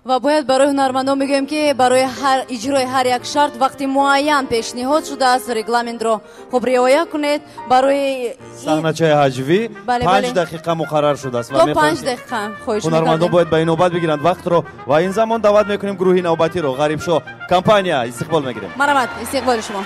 Ва бояд барои ҳунармандон бигӯем, ки барои ҳар иҷрои ҳар як шарт вақти муайян пешниҳод шудааст. Регламентро хуб риоя кунед. Барои саҳначаи ҳаҷвӣ 5 дақиқа муқаррар шудааст. То 5 дақиқа хоҳиш мекардем. Ҳунармандон бояд ба ин навбат бигиранд вақтро ва ин замон даъват мекунем гурӯҳи навбатиро. Ғарибшо компания истиқбол мегирем. Марҳамат, истиқболи шумо.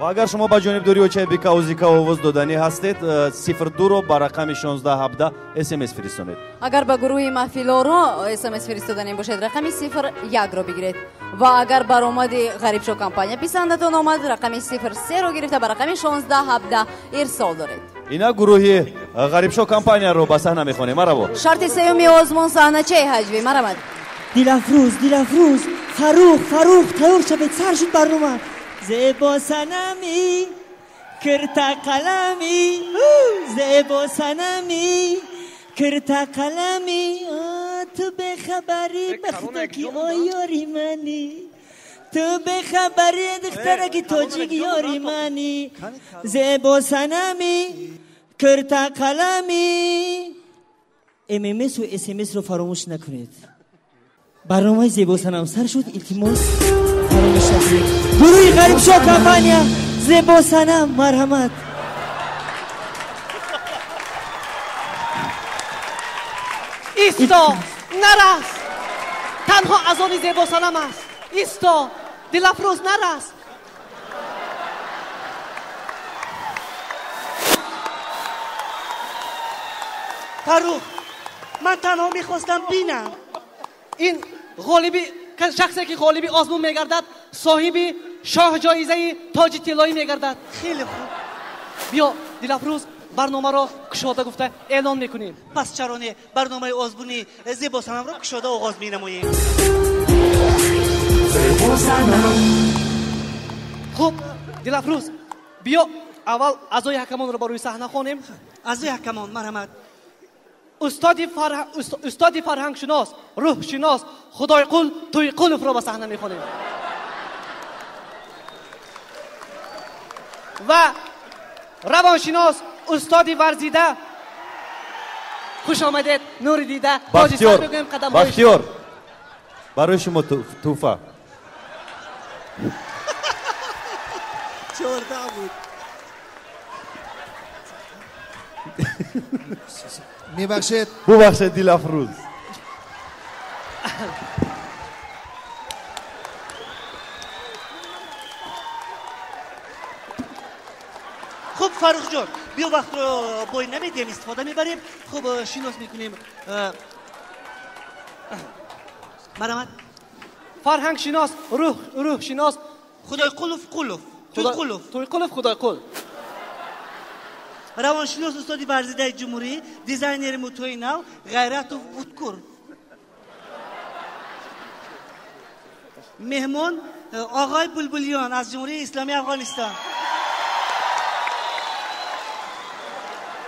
Ва агар шумо ба ҷонибдории очаи Бика овоз доданӣ ҳастед, 02-ро ба рақами 1617 СМС фиристонед. Агар ба гурӯҳи маҳфилоро СМС фиристоданӣ бошед, рақами 01-ро бигиред. Ва агар баромади Ғарибшо компания писандатон омад, рақами 03-ро гирифта ба рақами 1617 ирсол доред. Ина гурӯҳи Ғарибшо компанияро ба саҳна мехонем. Мараво. Шарти сеюми озмун саҳначаи ҳаҷвӣ. Марамад. Дилафрӯз, Дилафрӯз, Фарух, Фарух, тайёр шавед, сар шуд барнома. Зебо санами, кирта қалами, зебо санами, кирта қалами, ту бехабари бахтаки ёри мани, ту бехабари духтараки тоҷик ёри мани, зебо санами, кирта қалами. ММС-у СМС-ро фаромӯш накунед. Барномаи зебо санам сар шуд, илтимос фаромӯш накунед. Гурӯҳи Ғарибшо компания, зебо санам, марҳамат. Исто, нарас, танҳо аз они зебо санам аст. Исто, Дилафрӯз, нарас. Фарух, ман танҳо мехостам бинам. Ин ғолиби, шахсе ки ғолиби озмун мегардад, соҳиби шоҳ ҷоизаи тоҷи тиллоӣ мегардад. Хеле хуб. Биё, Дилафрӯз, барномаро кушода гуфта эълон мекунем. Пас чаро не барномаи озмуни зебо санамро кушода оғоз менамоем. Хуб, Дилафрӯз, биё аввал аъзои ҳакамонро ба рӯи саҳна хонем. Аъзои ҳакамон, марҳамат. Устоди фарҳангшинос, рӯҳшинос Худойқул Тӯйқуловро ба саҳна мехонем. Ва равоншинос устоди варзида, хуш омадед, нури дида, тоҷи сар мегӯем қадамҳои Бахтиёр, барои шумо тӯҳфа. 14 буд. Мебахшед. Бубахшед, Дилафрӯз. Хуб, Фаррухҷон, биё вақтро бой намедиҳем, истифода мебарем. Хуб, шинос мекунем. Марҳамат. Фарҳангшинос, рӯҳшинос Худойқулов Қулов, Тӯйқулов. Тӯйқулов Худойқул. Равоншинос устоди варзидаи ҷумҳурӣ, дизайнери мӯтҳои нав Ғайратов Уткур. Меҳмон оғои Булбулиён аз Ҷумҳурии Исломии Афғонистон.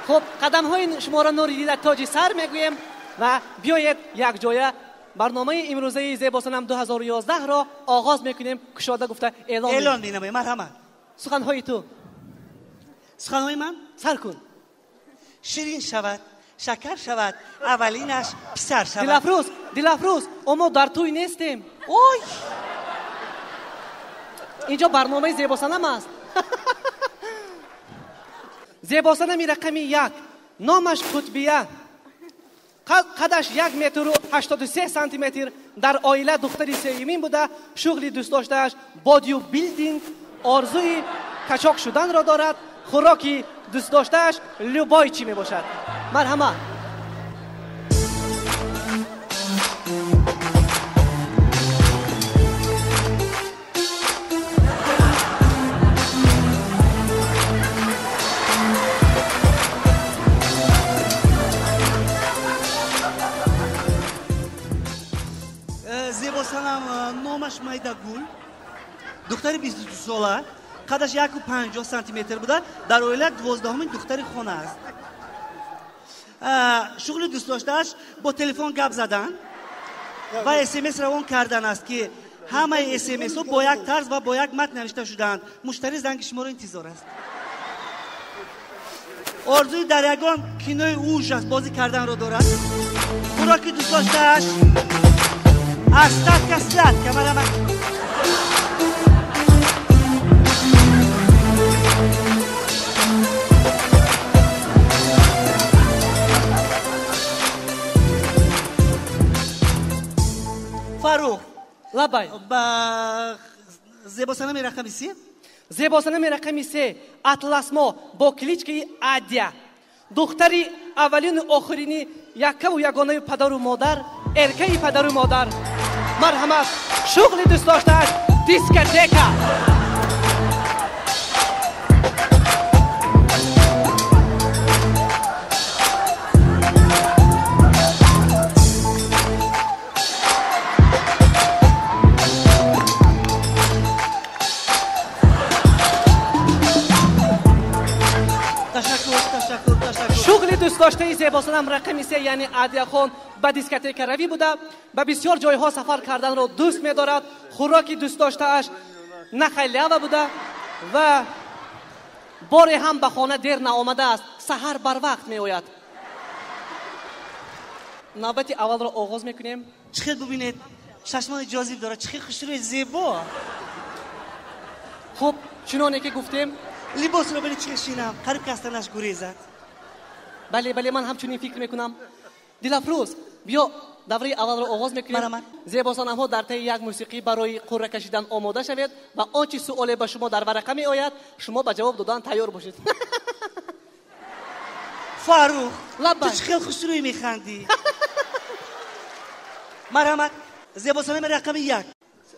Хуб, қадамҳои шуморо нури дида тоҷи сар мегӯем ва биёед якҷоя барномаи имрӯзаи Зебосанам 2011-ро оғоз мекунем. Кушода гуфта эълон менамоем. Марҳамат. Суханҳои ту. Суханҳои ман? Сар кун. Ширин шавад, шакар шавад, аввалинаш писар шавад. Дилафрӯз, Дилафрӯз, мо дар тӯй нестем. Ой! Инҷо барномаи Зебосанам аст. Зебосанами рақами 1, номаш Қутбия, қадаш 1 метру 83 сантиметр, дар оила духтари сеюмин буда, шуғли дӯстдоштааш бодибилдинг, орзуи качок шуданро дорад, хӯроки дӯстдоштааш любой чӣ мебошад. Марҳамат. Зебосанам номаш Майдагул, духтари 22 сола, қадаш 1,50 сантиметр буда, дар оила 12-умин духтари хона аст. Шуғли дӯстдоштааш бо телефон гап задан ва СМС равон кардан аст, ки ҳамаи СМС-ҳо бо як тарз ва бо як матн навишта шудаанд. Муштари занги шуморо интизор аст. Орзуи дар ягон кинои ужас бозӣ карданро дорад. Хӯроки дӯстдоштааш остатка сладка. Марҳамат. Фаррух. Лабай. Ба зебосанами рақами се? Зебосанами рақами се Атласмо бо кличкаи Адя. Духтари аввалину охирини яккаву ягонаи падару модар, эркаи падару модар. Марҳамат, шуғли дӯстдоштааш дискотека. Шуғли дӯстдоштаи зебосанам рақами се, яъне Адияхон, ба дискотекаравӣ буда, ба бисёр ҷойҳо сафар карданро дӯст медорад. Хӯроки дӯстдоштааш нахайлява буда ва боре ҳам ба хона дер наомадааст, саҳар барвақт меояд. Навбати аввалро оғоз мекунем. Чӣ хел бубинед, чашмони ҷозиб дорад, чӣ хел хушрӯи зебо. Хуб, чуноне ки гуфтем, либосро бинед чӣ хел шинам, қариб ки аз танаш гурезад. Бале, бале, ман ҳамчунин фикр мекунам. Дилафрӯз, биё давраи аввалро оғоз мекунем. Зебосанамҳо дар таи як мусиқӣ барои қурра кашидан омода шавед ва он чи суоле ба шумо дар варақа меояд, шумо ба ҷавоб додан тайёр бошед. Фаррух, ту чӣ хел хушрӯй механдӣ. Марҳамат, зебосанами рақами як.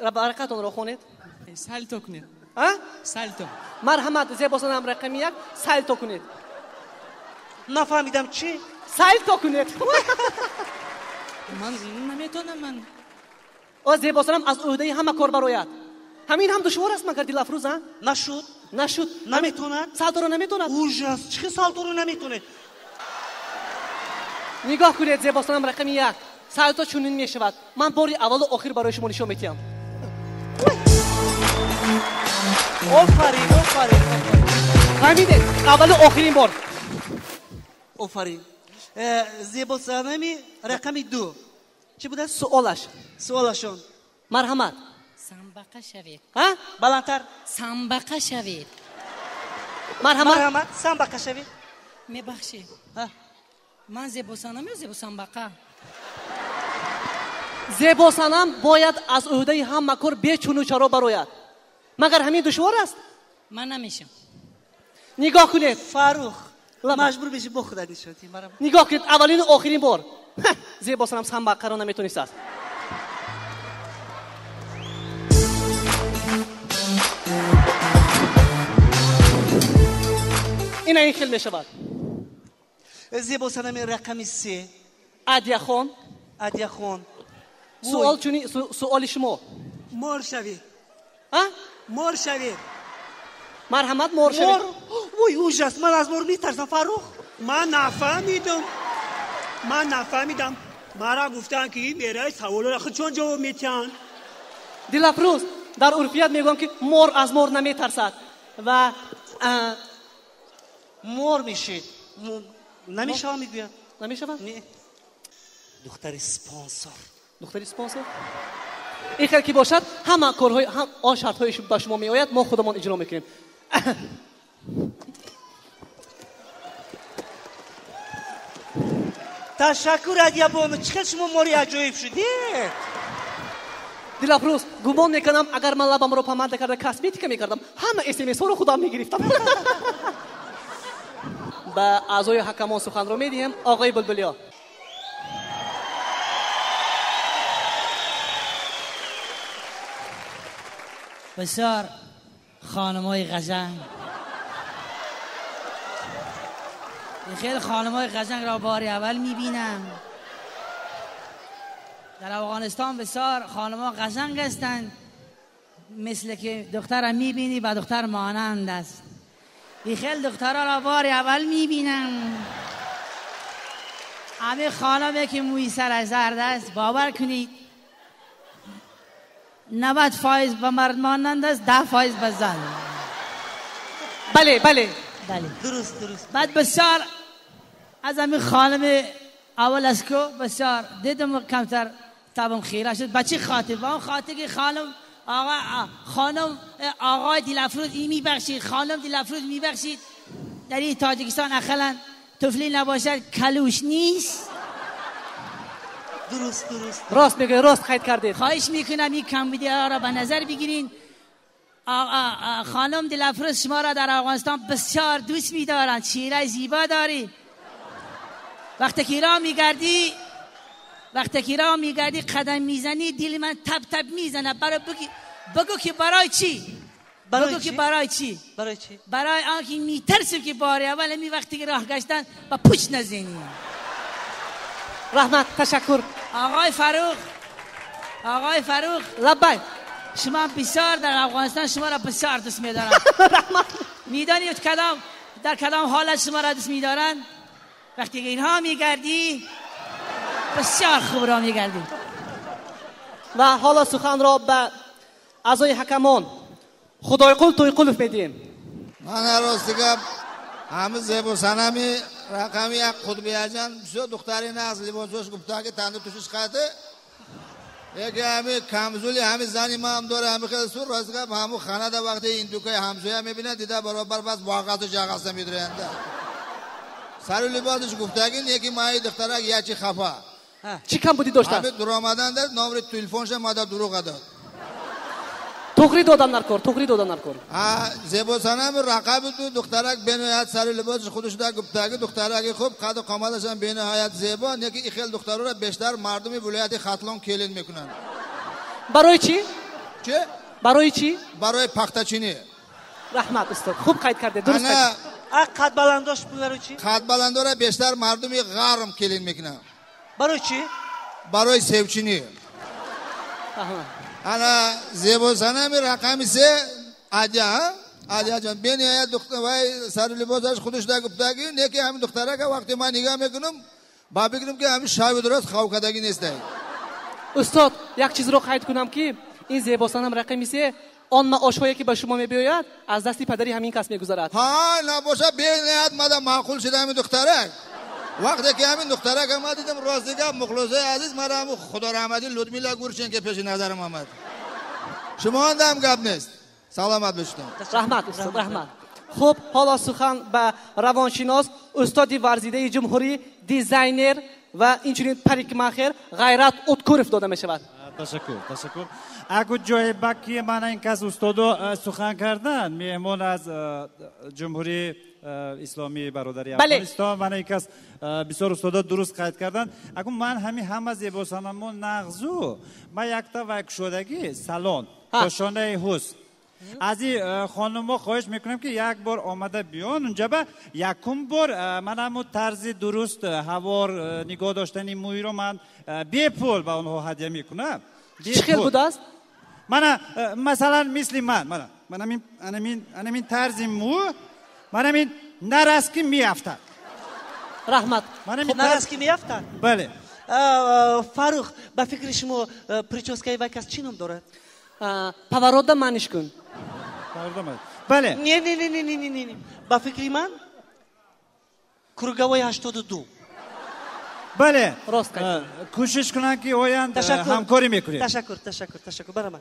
Варақатонро хонед. Сальто кунед. Сальто. Марҳамат, зебосанам рақами як, сальто кунед. Нафаҳмидам чӣ? Сальто кунед. Ман наметонам ман. О, зебосанам аз ӯҳдаи ҳама кор барояд. Ҳамин ҳам душвор аст магар, Дилафрӯз, а? Нашуд. Нашуд. Наметонад. Салторо наметонад. Ужас, чӣ хел салторо наметонед? Нигоҳ кунед, зебосанам рақами як. Салто чунин мешавад. Ман бори аввалу охир барои шумо нишон медиҳам. Офарин, офарин. Фаҳмидед? Аввалу охирин бор. Офарин. Зебосанами рақами ду. Чӣ будааст? Суолаш. Суолашон. Марҳамат. Самбақа шавед. А? Баландтар. Самбақа шавед. Марҳамат. Марҳамат, самбақа шавед. Мебахшед. Ман зебосанам ё зебосамбақа? Зебосанам бояд аз ӯҳдаи ҳама кор бечуну чаро барояд. Магар ҳамин душвор аст? Ман намешам. Нигоҳ кунед. Фаррух, маҷбур мешӣ бо худат нишон диҳӣ. Нигоҳ кунед, аввалину охирин бор. Зебосанам самбақаро наметонистааст. Ина ин хел мешавад. Зебосанами рақами се. Адияхон. Адияхон. Суол чуни суоли шумо. Мор шавед. А? Мор шавед. Марҳамат, мор шавед. Вой, ужас, ман аз мор метарсам, Фаррух. Ман нафаҳмидам. Ман нафаҳмидам. Мара гуфтанд ки мераи саволро худшон ҷавоб метиҳанд. Дилафрӯз, дар урфият мегӯям ки мор аз мор наметарсад ва мор мешед. Намешавад мегӯяд. Намешавад? Не. Духтари спонсор. Духтари спонсор? Ин хел ки бошад, ҳама корҳои он шартҳое ба шумо меояд, мо худамон иҷро мекунем. Ташаккур, Адиябону, чӣ хел шумо мори аҷоиб шудед? Дилафрӯз, гумон мекунам, агар ман лабамро помада карда косметика мекардам, ҳама смсҳоро худам мегирифтам. Ба аъзои ҳакамон суханро медиҳем. Оғои Булбулиё. بسیار خانمای قشنگ، خیلی خانمای قشنگ را بار اول میبینم. در افغانستان بسیار خانم‌ها قشنگ هستند، مثل که دخترم میبینی و دختر مانند است. این خیلی دخترها را بار اول میبینم. همه خانمه که موی سر زرد است، باور کنید 90% به مرد مانند است، 10% به زن. بله بله. بله درست درست. بعد بسیار از همین خانم اول از کو بسیار دیدم کمتر تبم خیره شد. بچه خاطر با اون خاطر که خانم آقا خانم آقای دلافروز این میبخشید، خانم دلافروز میبخشید، در این تاجیکستان اخلا طفلی نباشد کلوش نیست. درست درست. راست میگه، راست قید کردید. خواهش میکنم این کمبودی ها را به نظر بگیرین. خانم دلافروز شما را در افغانستان بسیار دوست میدارند، شیره زیبا داری. وقتی که راه میگردی، وقتی که راه میگردی قدم میزنی دل من تپ تپ میزنه. برای بگو که برای چی؟ بگو که برای چی؟ برای چی؟ برای آنکه میترسم که باری اول می وقتی که راه گشتن با پوچ نزنی. رحمت، تشکر. آقای فاروق، آقای فاروق لبای، شما بسیار در افغانستان شما را بسیار دوست میدارم. رحمت. میدانید کدام در کدام حالت شما را دوست میدارن؟ وقتی که اینها میگردی بسیار خوب را میگردی. و حالا سخن را به اعضای حکمان خدایقل تویقلف میدیم. من راستی گپ همه زیبا صنمی رقمی یک قطبیجان بسیار دختری ناز لباسش گفته که تنده توشش قطعه یکی همه کمزولی همه زنی ما هم داره همه خیلی سور. راستی گپ همو خانه در وقتی این دوکای همسایه میبینه دیده برابر بس واقعات و جغسته میدرنده سر لباسش گفته که یکی مایی دخترک یکی خفه. چی کم بودی داشتن؟ همه دور آمدن در نامر تلفنش ماده دروغ داد. توغری دادن نکار، توغری دادن نکار. زیبا صنم رقب دو دخترک بنهایت سر لباسش خودش دا گفته که دخترک خوب قد و قامتش هم بنهایت زیبا. یکی این خیلی دخترها را بیشتر مردم ولایت ختلان کلین میکنن. برای چی؟ چه؟ برای چی؟ برای پخته‌چینی. رحمت استاد، خوب قید کرده، درست قید. قد بلنداش برای چی؟ قد بلندا را بیشتر مردم غرب کلین میکنن. برای چی؟ برای سیبچینی. انا زیبا صنم رقم سه عدیا عدیا جان بنهایت دختر وای سر لباسش خودش دا گفته که یکی همین دختره که وقتی من نگاه میکنم با بگیرم که همین شب درست خواب نیست. استاد یک چیز رو قید کنم که این زیبا صنم رقم سه آن معاشهایی که به شما میبیاید از دستی پدری همین کس میگذرد. ها نباشه بنهایت مادم معقول شده همین دخترک. وقتی که همین دخترک ما دیدم راستی گفت مخلصه عزیز مرا خدا رحمتی لودمیلا گورچین که پیش نظرم آمد. شما هم گپ نیست. سلامت باشید. رحمت استاد، رحمت. خب حالا سخن به روانشناس، استاد ورزیده جمهوری، designer و اینچنین парикмахер غیرت اوتکورف داده می شود. تشکر، تشکر. اگه جای باقی من این کس استادو سخن کردن مهمان از جمهوری اسلامی برادری افغانستان من این کس بسیار استادا درست قید کردن. اگه من همین همه زیبا صنمون نغزو من یکتا و یک شدگی سالن کاشانه حسن از این خانم ها خواهش میکنم که یک بار آمده بیان اونجا به یکم بار من همون طرز درست هوار نگاه داشتن موی رو من بی پول به اونها هدیه میکنم. چه خیلی بوده است؟ من مثلا مثل من من همین طرز مو من همین نرس که میافتد. رحمت. نرس که میافتد؟ بله. فاروق به فکر شما прическа ی وکس چی نام دارد؟ поворот маниш کن. بله. نه نه نه نه نه نه نه. به فکر من круговой 82. بله. راست کوشش کنن که آیند همکاری میکنیم. تشکر تشکر تشکر برای من.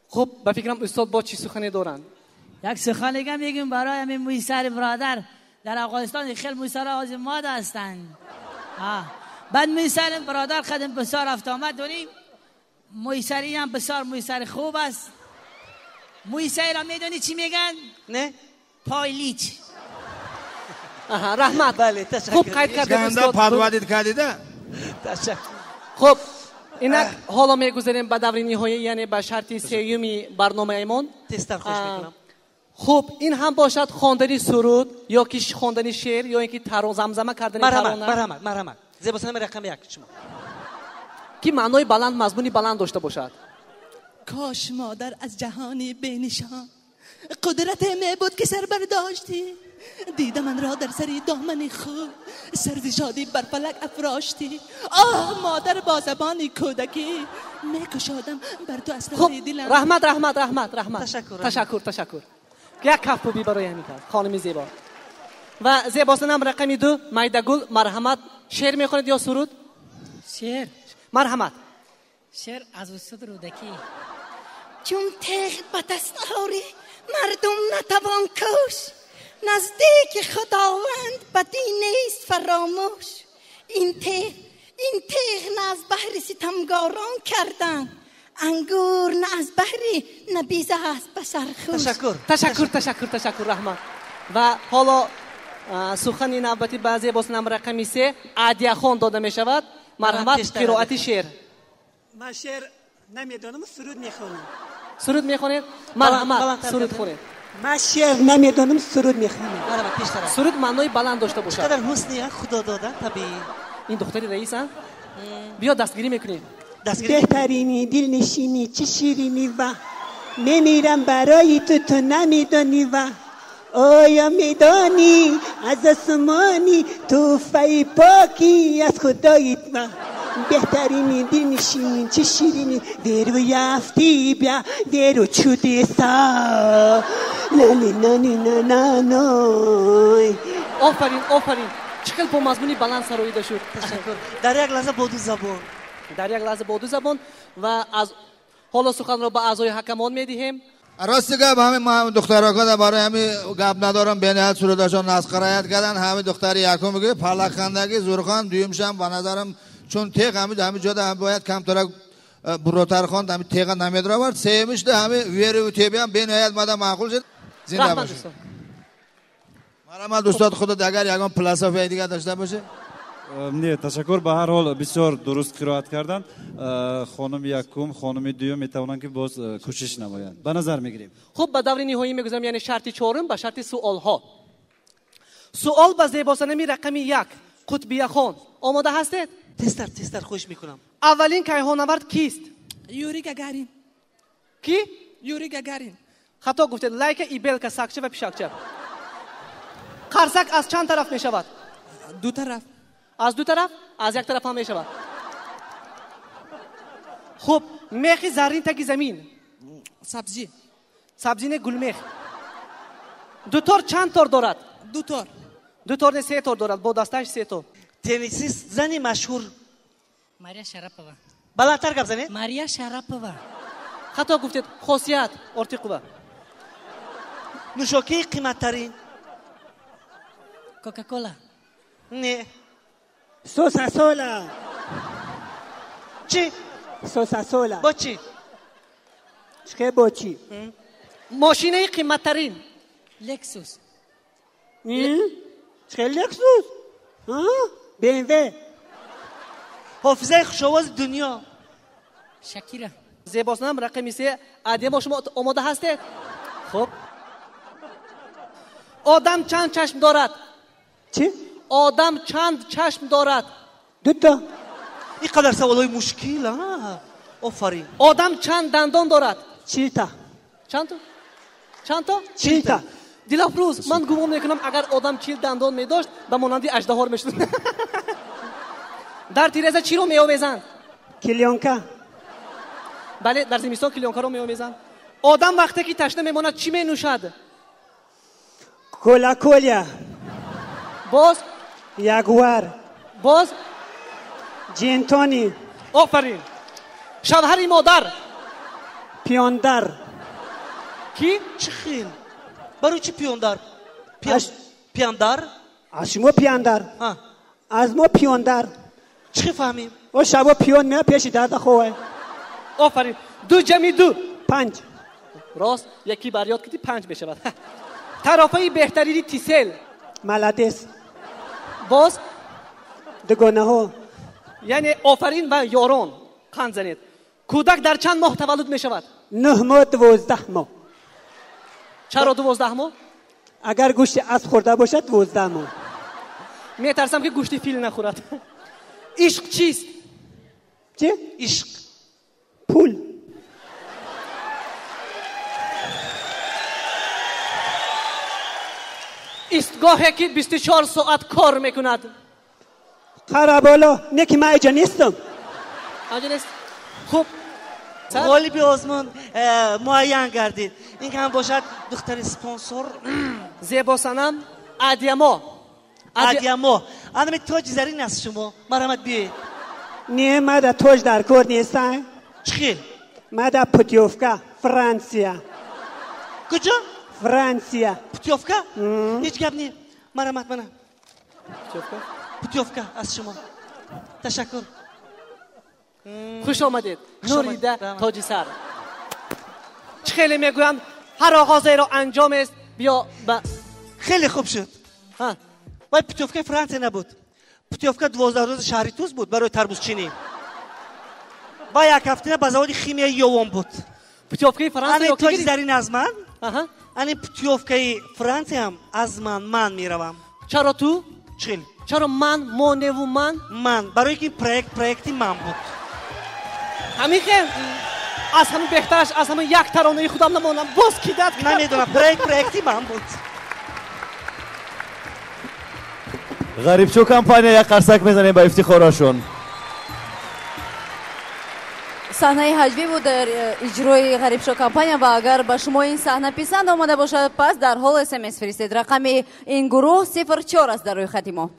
خب به فکرم استاد با چی سخنی دارن؟ یک سخن دیگه میگیم برای همین موی سر برادر. در افغانستان خیلی موی سر از ما هستند. بعد موی سر برادر خدم بسیار رفت آمد داریم. موی سری هم بسیار موی سر خوب است. موی سری را میدونی چی میگن؟ نه؟ پایلیچ. آها رحمت. بله تشکر. خوب قید کردید استاد. پدوادید کردید. تشکر. خب اینک حالا میگذریم به دور نهایی، یعنی به شرط سیومی برنامه ایمان. تستر خوش میکنم. خب این هم باشد خواندن سرود یا که خواندن شعر یا اینکه ترانه زمزمه کردن ترانه. مرحمت مرحمت. زیبا صنم رقم یک شما که معنای بلند مضمونی بلند داشته باشد. کاش مادر از جهانی بینشان قدرت می بود که سر برداشتی، دیده من را در سری دامن خود سر ز شادی بر فلک افراشتی. آه مادر با زبان کودکی میکشادم بر تو اسرار دلم. رحمت رحمت رحمت رحمت. تشکر تشکر تشکر. Як кафкӯбӣ барои ҳамин кас, хонуми зебо. Ва зебосанам рақами 2 Майдагул, марҳамат, шеър мехонед ё суруд? Шеър. Марҳамат. Шеър аз устод Рӯдакӣ. Чун теғ ба даст орӣ мардум натавон куш, наздики Худованд бадӣ нест фаромӯш. Ин теғ на аз баҳри ситамгорон карданд, ангур на аз баҳри набиза аст ба сархӯш. Ташаккур. Ташаккур, ташаккур, ташаккур, раҳмат. Ва ҳоло сухани навбатӣ ба зебосанам рақами 3 Адияхон дода мешавад. Марҳамат, қироати шеър. Ман шеър намедонам, суруд мехонам. Суруд мехонед? Марҳамат, суруд хонед. Ман шеър намедонам, суруд мехонам. Суруд маънои баланд дошта бошад. Чӣ қадар ҳусни Худо дода, табиӣ. Ин духтари раис, а? Биё дастгирӣ мекунем. Беҳтарини дилнишинӣ, чӣ ширинӣ ва мемирам барои ту, ту намедонӣ ва оё медонӣ аз осмонӣ тӯҳфаи покӣ аз худои ва беҳтарини дилнишинӣ, чӣ ширинӣ, веру яфтӣ бия веру чудеса нани нани нананой. Офарин, офарин. Чӣ хел бо мазмуни баланд сароида шуд. Ташаккур. Дар як лаҳза бо ду забон. Дар як лаҳза бо ду забон. Ва аз ҳоло суханро ба аъзои ҳакамон медиҳем. Рости гап, ҳамин ман духтарока барои ҳамин гап надорам, бениҳоят сурудашон насқараят кардан. Ҳамин духтари якум мегӯяд палакхандаги Зурхон, дуюмшам ба назарам чун теғ ҳамин ҷода бояд камтарак буротар хонд, ҳамин теға намедравард. Сеюмишда ҳамин веру тебиам бениҳоят мада маъқул шуд. Зинда бошед. Марҳамат устод, худат агар ягон философияи дигар дошта бошед. Не, ташаккур. Ба ҳар ҳол бисёр дуруст қироат кардан. Хонуми якум, хонуми дуюм метавонанд ки боз кӯшиш намоянд. Ба назар мегирем. Хуб, ба даври ниҳоӣ мегузарем, яъне шарти чорум ба шарти суолҳо. Суол ба зебосанами рақами 1 Қутбияхон. Омода ҳастед? Тезтар, тезтар, хоҳиш мекунам. Аввалин кайҳонавард кист? Юрий Гагарин. Ки? Юрий Гагарин. Хато гуфтед. Лайка и белка, сакча ва пишакча. Қарсак аз чанд тараф мешавад? Ду тараф. Аз ду тараф? Аз як тараф ҳам мешавад. Хуб, мехи заррин таги замин. Сабзӣ. Сабзӣ не, гулмех. Дутор чанд тор дорад? Ду тор. Ду тор не, се тор дорад. Бо дасташ се тор. Теннисист зани машҳур. Мария Шарапова. Баландтар гап занед. Мария Шарапова. Хато гуфтед. Хосият Ортиқова. Нӯшокии қиматтарин. Кока-кола. Не. Сосасола. Чӣ? Сосасола. Бо чӣ? Чӣ бо чӣ? Мошинаи қиматтарин. Лексус. Чӣ Лексус? БМВ. Ҳофизаи хушовози дунё. Шакира. Зебосанам рақами 3 Адима, шумо омода ҳастед? Хуб. Одам чанд чашм дорад? Чӣ? Одам чанд чашм дорад? Дута. Ин қадар саволҳои мушкил, а? Офарин. Одам чанд дандон дорад? 40та. Чанд то? Чанд то? 40та. Дилафрӯз, ман гумон мекунам агар одам 40 дандон медошт, ба монанди аждаҳор мешуд. Дар тиреза чиро меовезанд? Клеёнка. Бале, дар зимистон клеёнкаро меомезанд. Одам вақте ки ташна мемонад чӣ менӯшад? Кола-кола. Боз? Ягуар. Боз? Джинтони. Офарин. Шавҳари модар. Пиондар. Ки? Чӣ хел? Барои чӣ пиондар? Пиондар? Аз шумо пиондар. Аз мо пиондар. Чӣ хел фаҳмим? О шабо пион меа пеши дарда ховай. Офарин. 2 ҷамъи 2. 5. Рост, яки барёд кити 5 мешавад. Тарофаи беҳтарини Тисел. Молодец. Боз? Дугонаҳо. Яъне офарин ва ёрон. Қанд занед. Кӯдак дар чанд моҳ таваллуд мешавад? 9 моҳ, 12 моҳ. Чаро 12 моҳ? Агар гӯшти асп хӯрда бошад, 12 моҳ. Метарсам ки гӯшти фил нахӯрад. Ишқ чист? Чӣ? Ишқ. Пул. Истгоҳе ки 24 соат кор мекунад. Қараболо, не ки ман иҷа нестам. Аҷа нест. Хуб, Ғолиби озмун муайян гардид. Ин ҳам бошад духтари спонсор. Зебосанам Адиямо. Адиямо. Анами тоҷи зарин аст шумо. Марҳамат, биёед. Не, мада тоҷ дар кор нестам. Чӣ хел? Мада путёвка Франсия. Куҷо? Франсия. Путёвка? Ҳеҷ гап не. Марҳамат, мана. Путёвка аз шумо. Ташаккур. Хуш омадед, Нурида Тоҷисар. Чӣ хеле мегӯянд, ҳар оғозеро анҷомест. Биё ба Хеле хуб шуд. Вай путёвкаи Франсия набуд. Путёвка 12 рӯзи шаҳри Тӯс буд барои тарбузчинӣ. Ва як ҳафтина ба заводи химияи Ёвон буд. Путёвкаи Франсия. Ани тоҷи зарин аз ман, ани путёвкаи Франсиям аз ман, ман меравам. Чаро ту? Чил. Чаро ман, мо неву ман? Ман барои ки проект проекти ман буд. Ҳамин хел аз ҳамин беҳтараш аз ҳамин як таронаи худам намонам, боз кидат. Намедонам, проект проекти ман буд. Ғарибшо компания, як қарсак мезанем ба ифтихорашон. Саҳнаи ҳаҷвӣ буд дар иҷрои Ғарибшо компания, ва агар ба шумо ин саҳна писанд омада бошад, пас дар ҳол смс фиристед. Рақами ин гурӯҳ 04 аст дар рӯйхати мо.